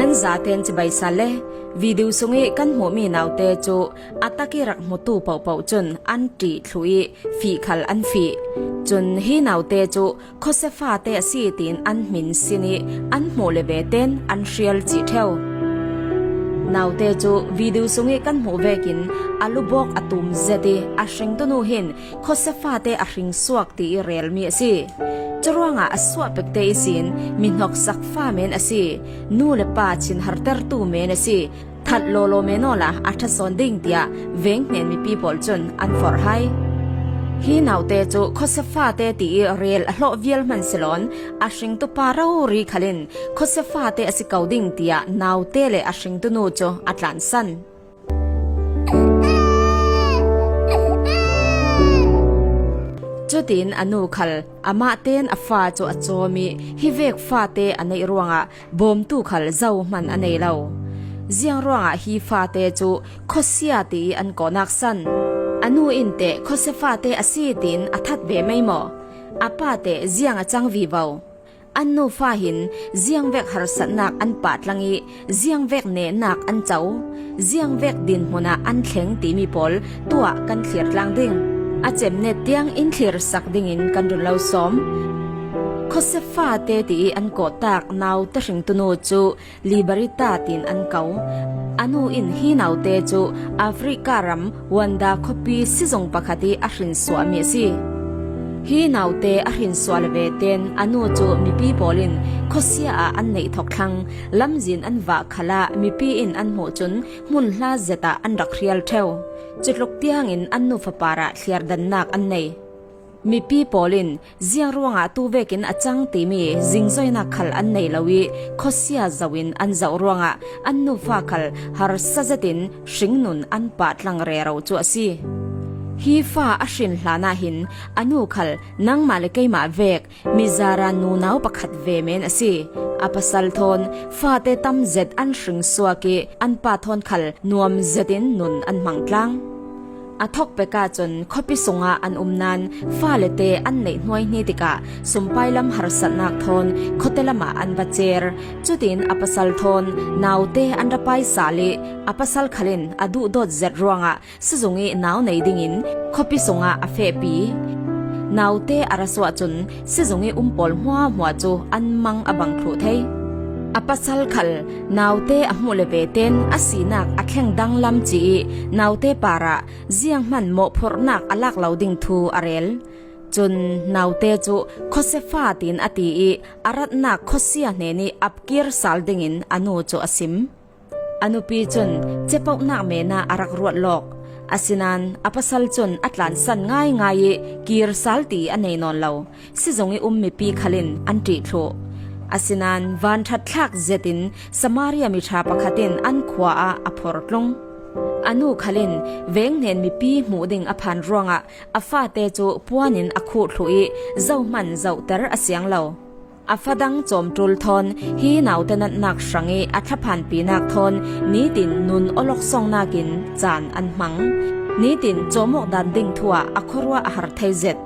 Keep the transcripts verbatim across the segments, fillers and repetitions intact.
Nan zaten cibai sa le, video sungih kan hmuhmi naute cu a takih rak hmutu pohpoh cun an ṭih thluh ih fih khal an fih. Cun hi naute cu khuasia fate a si tiin an hmin sin ih an hmuh le veten an hrial cih ṭheu. Naute cu video sungih kan hmuh vekin a lubawk a tum zet ih a hringtu nu hin khuasia fate a hring suak ti ih relmi a si. Curuangah a suah pekte ihsin mihnok sakfa men a si. Nu le pa chinhartertu men a si. That lawlaw men awla a ṭha sawn ding tiah veng hnen mipi pawl cun an forh hai. Hi naute cu khuasia fate ti ih rel a hlawh vial hman si lawn a hringtu pa rori khal in khuasia fate a si ko ding tiah naute le a hringtu nu cu a tlansan. Cutin a nu khal amah tein a fa cu a cawm ih hi vek fate a neih ruangah bawmtu khal zohman a nei lo. Ziang ruangah hi fate cu khuasia ti ih an kawhnak san? A nu in teh khuasia fate a si tiin a that ve mei maw? A pa teh ziang a cang vivo? An nufa hin ziangvek harsatnak an pahtlang ih ziangvek nehnak an co, ziangvek dinhmun ah an thleng timi pawl tuah kan thlir tlang ding. A cemnet tiang in thlirsak dingin kan run lo sawm. Khuasia fate ti ih an kawhtak naute hringtu nu cu Liberita tiin an ko. A nu in hi naute cu Africa ram Wanda khuapi sizung pakhat ih a hrinsuahmi a si. Hi naute a hrinsuah le veten a nu cu mipi pawl in khuasia ah an neih thawk thlang. Lamzin an vah khalah mipi in an hmuh cun hmunhla zet ah an rak hrial ṭheu. Cutluk tiangin an nufa parah thliardannak an nei. Mipi pawl in ziang ruangah tu vekin a cang timi zingzoinak khal an nei lo ih khuasia zoh in an zoh ruangah an nufa khal harsa zetin hringnun an pahtlang rero cu a si. Hi fa a hrin hlanah hin a nu khal nangmah le keimah vek mizara nunau pakhat ve men a si. A pasal thawn fate tam zet an hring suak ih an pa thawn khal nuam zetin nun an hmang tlang. A thawk pek ahcun khuapi sungah an um nain fale te an neih hnuaihni tikah sumpai lam harsatnak thawn khuate lamah an va cer. Cutin a pasal thawn naute an ra pai sal ih a pasal khal in a duhdawt zet ruangah sizung ih nau nei dingin khuapi sungah a fehpi. Naute a ra suah cun sizung ih um pawl hmuahhmuah cu an mang a bang thluh thei. A pasal khal naute a hmuh le veten a sinak a thleng danglam ci ih naute parah zianghman mawhphurhnak a lak lo ding thu a rel. Cun naute cu khuasia fa tiin a ti ih a ratnak khuasia hnenih ap kir sal dingin a nu cu a sim. A nupi cun cepohnak men ah a rak ruat lawk. Asinain a pasal cun a tlansan ngaingai ih kir sal ti a nei nawn lo. Sizung ih um mipi khal in an ṭih thluh. Asinain vanṭhat thlak zetin Samaria miṭha pakhat in an khua ah a phortlung. A nu khal in veng hnen mipi hmuh ding a phan ruangah a fate cu puan in a khuh thluh ih zohman zohter a siang lo. A fadang cawmṭul thawn hi naute natnak hrangih a thlaphanpinak thawn nitin nun awlok songnak in caan an hmang. Nitin cawmawk dan ding thu ah a khuaruah a har thei zet.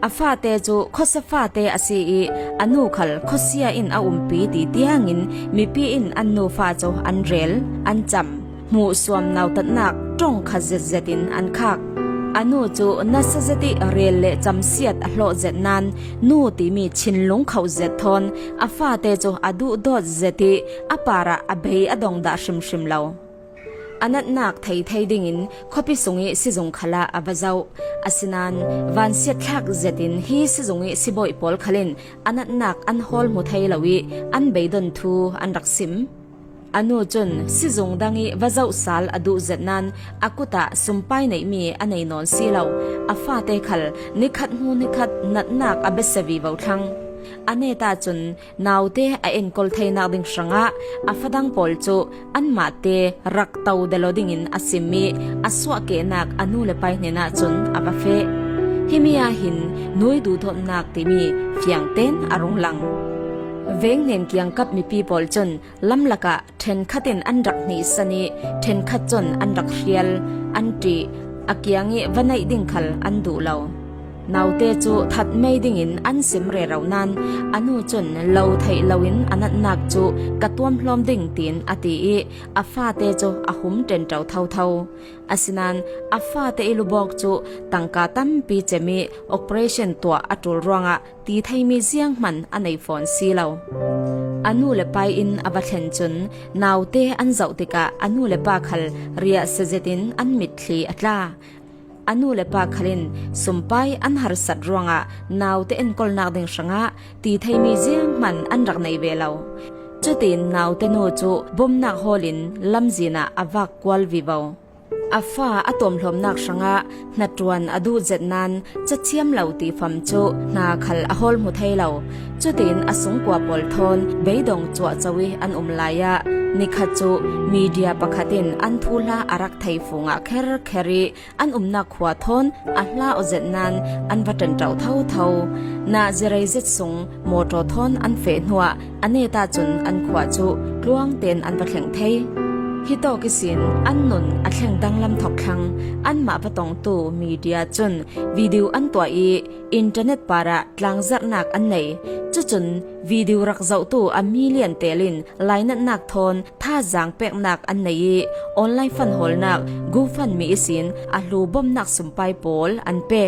A fate cu khuasia fate a si ih a nu khal khuasia in a umpi ti tiangin mipi in an nufa cu an rel, an cam. Hmuhsuam nautatnak ṭongkhat zetzetin an khak. A nu cu nasa zet ih rel le camsiat a hlawh zet nain nu timi thinlung khoh zet thawn a fate cu a duhdawt zet ih a parah a bei a dong dah hrimhrim lo. A natnak thei thei dingin khuapi sungih sizung khalah a va zoh. Asinain vansiat thlak zetin hi sizung ih sibawi pawl khal in a natnak an hawl hmu thei lo ih an beidon thu an rak sim. A nu cun sizung dang ih va zoh sal a duh zet nain a kut ah sumpai neihmi a nei nawn si lo. A fate khal nikhat hnu nikhat natnak a besia vivo thlang. A net ahcun naute a enkawl theinak ding hrangah a fadang pawl cu anmahte rak to delo dingin a simmi a suahkehnak a nu le pa hnenah cun a va feh. Himi ah hin nui duhdawtnak timi fiang tein a rung lang. Veng hnen kiangkap mipi pawl cun lamlak ah ṭhenkhat in an rak hnihsan ih ṭhenkhat cun an rak hrial, an ṭih, a kiang ih va naih ding khal an duh lo. Naute cu that mei dingin an sim rero nain a nu cun lo theih loin a natnak cu ka tuamhlawm ding tiin a ti i a fate cu a hum ṭenṭo thotho. Asinain a fate i lubawk cu tangka tampi cem i operation tuah a ṭul ruangah ti theimi zianghman a nei fawn si lo. A nu le pa in a va thlen cun naute an zoh tikah a nu le pa khal riahsia zetin an mitthli a tla. A nu le pa khal in sumpai an harsat ruangah naute enkawlnak ding hrangah ti theimi zianghman an rak nei ve lo. Cutin naute nu cu bomnak hawl in lamzin ah a vak kual vivo. A fa a tuamhlawmnak hrangah hnaṭuan a duh zet nain cathiam lo ti fam cu hna khal a hawl hmu thei lo. Cutin a sungkua pawl thawn beidong cuahco i an um lai ah nikhat cu media pakhat in an thuhla a rak thei fungah kherkher i an umnak khua thawn a hla aw zet nain an va ṭanṭo thotho. Nazi rei zet sung mawṭaw thawn an feh hnuah a net ahcun an khua cu tluang tein an va thleng thei. Hitawk ihsin an nun a thleng danglam thawk thlang. Anmah va tongtu media cun video an tuah i internet parah tlangzarhnak an nei. Cucun video rak zohtu a million tel in lainatnak thawn thazaang peknak an nei i online fund hawlnak GoFundMe ihsin a hlu bomnak sumpai pawl an pe.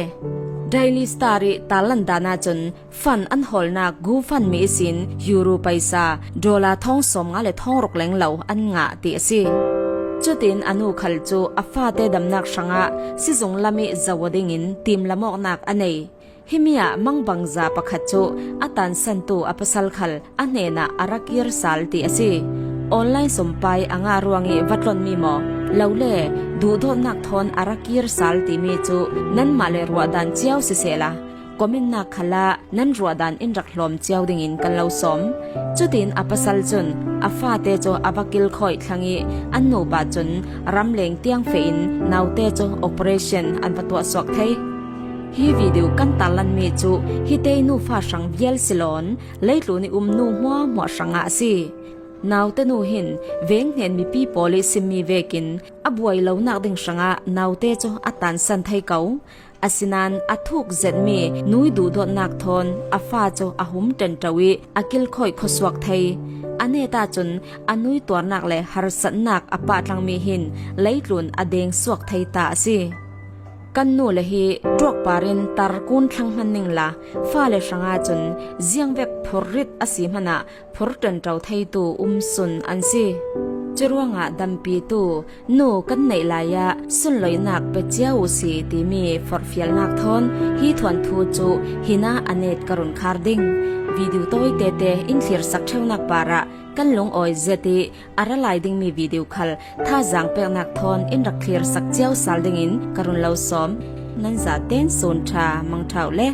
Daily Star i tarlan dan ahcun fund an hawlnak GoFundMe ihsin euro paisa dollar thawng sawmnga le thawng ruk leng lo an ngah ti a si. Cutin a nu khal cu a fate damnak hrangah sizung lam i zoh aw dingin timlam awknak a nei. Himi ah mangbangza pakhat cu a tansantu a pasal khal a hnenah a ra kir sal ti a si. Online sumpai a ngah ruang i va tlonmi maw, lo le duhdawtnak thawn a ra kir sal timi cu nanmah le ruahdan cio sisehla, commentnak khalah nan ruahdan in rak hlawm cio dingin kan lo sawm. Cutin a pasal cun a fate cu a va kilkhawih thlang i an nupa cun ramleng tiang feh in naute cu operation an va tuahsuak thei. Hi video kan tarlanmi cu hi te i nufa hrang vial si lawn leitlun i um nu hmuahhmuah hrangah a si. Naute nu hin veng hnen mipi pawl i simmi vekin a buai lonak ding hrangah naute cu a tansan thei ko. Asinain a thuk zetmi nui duhdawtnak thawn a fa cu a hum ṭanṭo i a kilkhawih khuasuak thei. A net ahcun a nui tuarnak le harsatnak a pahtlangmi hin leitlun a deng suak thei ta a si. Kan nu le hi ṭuakpar in tar kun thlang hman ningla, fale hrangah cun ziangvek phurrit a si hmanah phur ṭanṭo theitu umsun an si. Curuangah dampitu nu kan neih lai ah sunloinak pe cio uh si timi forhfialnak thawn hi thuanthu cu hinah a net ka run khar ding. Video tawi tete in thlirsak ṭheunak parah kan lungawi zet i a ra lai dingmi video khal thazaang peknak thawn in rak thlirsak cio sal dingin ka run lo sawm. Nan zaten sun ṭha, mangṭha uh le.